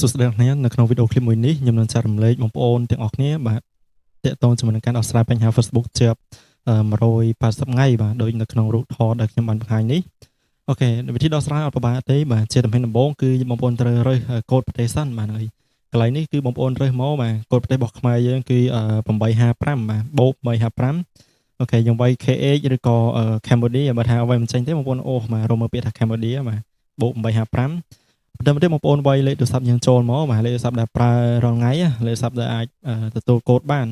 សួស្តីអ្នកនាងនៅក្នុងវីដេអូឃ្លីបមួយនេះខ្ញុំនឹងចែករំលែកបងប្អូនទាំងអស់គ្នាបាទទាក់ទងជាមួយនឹងការដោះស្រាយបញ្ហា Facebook ជាប់180ថ្ងៃបាទដូចនៅក្នុងរូបថតដែលខ្ញុំបានបង្ហាញនេះOK វិធីដោះស្រាយអត់ពិបាកទេបាទជាជំហានដំបូងគឺបងប្អូនត្រូវរើសកូដប្រទេសសិនបាទហើយកន្លែងនេះគឺបងប្អូនរើសមកបាទកូដប្រទេសរបស់ខ្មែរយើងគឺ855បាទបូក855OK យើងវាយ KH ឬក៏ Cambodia បើថាវាយមិនចេញទេបងប្អូនអូសមករកមើលពាក្យថា Cambodia បាទបូក855បន្តមកទៀតបងប្អូនវាយលេខទូរស័ព្ទយើងចូលមកបាទលេខទូរស័ព្ទដែលប្រើរាល់ថ្ងៃលេខទូរស័ព្ទដែលអាចទទួលកូដបាន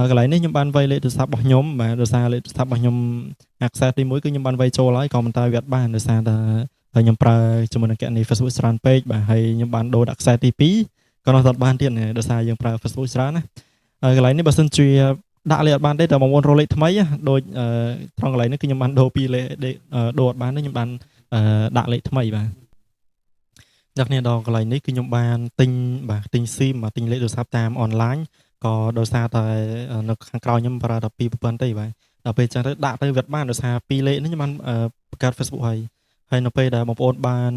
កន្លែងនេះខ្ញុំបានវាយលេខទូរស័ព្ទរបស់ខ្ញុំបាទដោយសារលេខទូរស័ព្ទរបស់ខ្ញុំ access ទី1គឺខ្ញុំបានវាយចូលហើយក៏ប៉ុន្តែវាអត់បានដោយសារតែខ្ញុំប្រើជាមួយនឹងគណនី Facebook ច្រើនពេកបាទហើយខ្ញុំបានដូរ access ទី2ក៏នៅតែអត់បានទៀតដោយសារយើងប្រើ Facebook ច្រើនណាហើយកន្លែងនេះបើសិនជាដាក់លេខអត់បានទេតើបងប្អូនរកលេខថ្មីដូចត្រង់កន្លែងនេះគឺខ្ញុំបានដូរពីរលេខដូរអត់បានទេខ្ញុំបានដាក់លេខថ្មីបាទអ្នកគ្នាដល់កន្លែងនេះគឺខ្ញុំបានទិញបាទទិញ SIM បាទទិញលេខទូរស័ព្ទតាមអនឡាញក៏ដោយសារតែនៅខាងក្រោយខ្ញុំប្រើតែពីរប្រព័ន្ធទេបាទដល់ពេលចឹងទៅដាក់ទៅវាបានដោយសារពីរលេខនេះខ្ញុំបានបង្កើត Facebook ហើយហើយនៅពេលដែលបងប្អូនបាន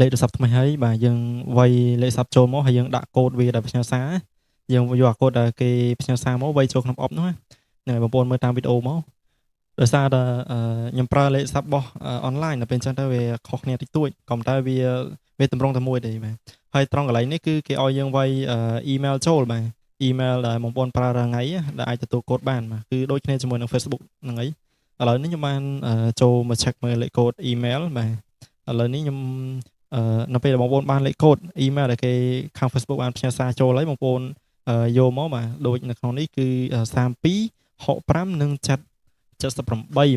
លេខទូរស័ព្ទថ្មីហើយបាទយើងវាយលេខទូរស័ព្ទចូលមកហើយយើងដាក់កូដវាដែលផ្ញើសារយើងយកអាកូដដែលគេផ្ញើសារមកវាយចូលក្នុងអបនោះហ្នឹងហើយបងប្អូនមើលតាមវីដេអូមកដោយសារតែខ្ញុំប្រើលេខទូរស័ព្ទរបស់អនឡាញដល់ពេលអញ្ចឹងទៅវាខុសគ្នាតិចតួចក៏ប៉ុន្តែវាតម្រង់តែមួយទេបាទហើយត្រង់កន្លែងនេះគឺគេឲ្យយើងវាយអ៊ីមែលចូលបាទអ៊ីមែលដែលបងប្អូនប្រើរាល់ថ្ងៃដែលអាចទទួលកូដបានបាទគឺដូចគ្នាជាមួយនឹង Facebook ហ្នឹងហើយឥឡូវនេះខ្ញុំបានចូលមក check មើលលេខកូដអ៊ីមែលបាទឥឡូវនេះខ្ញុំនៅពេលដែលបងប្អូនបានលេខកូដអ៊ីមែលដែលគេខាង Facebook បានផ្ញើសារចូលហើយបងប្អូនយកមកបាទដូចនៅក្នុងនេះគឺ32 65និង7 78ប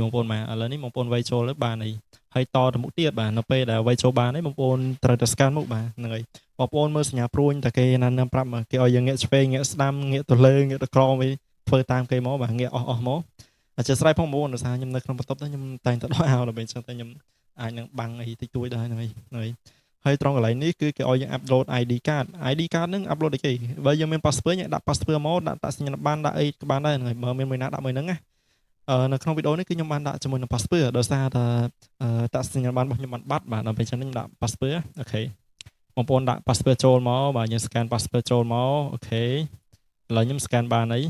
ងប្អូនបាទឥឡូវនេះបងប្អូនវាយចូលទៅបានអីហើយតទៅមុខទៀតបាទនៅពេលដែលវាយចូលបានហើយបងប្អូនត្រូវតែ scan មុខបាទហ្នឹងហើយបងប្អូនមើលសញ្ញាព្រួញតែគេណានប្រាប់គេឲ្យយើងងាកឆ្វេងងាកស្ដាំងាកទៅលើងាកទៅក្រោមអីធ្វើតាមគេមកបាទងាកអស់អស់មកអធិស្ឋានផងបងប្អូនដោយសារខ្ញុំនៅក្នុងបន្ទប់ទៅខ្ញុំតែងតែដកអាវដល់ពេលអញ្ចឹងតែខ្ញុំអាចនឹងបាំងអីតិចតួចដែរហ្នឹងហើយហ្នឹងហើយហើយត្រង់កន្លែងនេះគឺគេឲ្យយើង upload ID card ID card ហ្នឹង upload អីគេបើយើងមាន passport យើងដាក់ passport មកដាក់អត្តសញ្ញាណប័ណ្ណដាក់អីក៏បានដែរហ្នឹងហើយបើមានមួយណាដាក់មួយហ្នឹងណានៅក្នុងវីដេអូនេះគឺខ្ញុំបានដាក់ជាមួយនឹង passport ដោយសារតែអត្តសញ្ញាណប័ណ្ណរបស់ខ្ញុំបានបាត់បាទដល់ពេលអញ្ចឹងខ្ញុំដាក់ passport OK បងប្អូនដាក់ passport ចូលមកបាទយើង scan passport ចូលមក OK ឥឡូវខ្ញុំ scan បានអី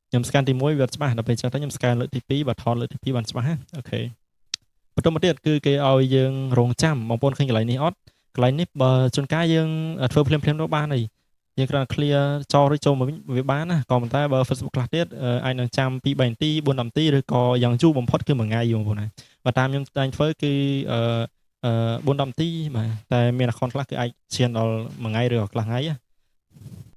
ខ្ញុំ scan ទី1វាអត់ច្បាស់ដល់ពេលអញ្ចឹងទៅខ្ញុំ scan លើកទី2បាទថតលើកទី2បានច្បាស់OK បន្តមកទៀតគឺគេឲ្យយើងរងចាំបងប្អូនឃើញកន្លែងនេះអត់កន្លែងនេះបើជួនកាលយើងធ្វើភ្លាមភ្លាមទៅបានអីយើងគ្រាន់តែ clear ចោលឬចូលមកវិញវាបានណាក៏ប៉ុន្តែបើ Facebook ខ្លះទៀតអាចនឹងចាំ2 3នាទី4នាទីឬក៏យ៉ាងយូរបំផុតគឺមួយថ្ងៃបងប្អូនណាបើតាមខ្ញុំតែងធ្វើគឺអឺ4 10នាទីបាទតែមាន account ខ្លះគឺអាចឈានដល់មួយថ្ងៃឬក៏ខ្លះថ្ងៃ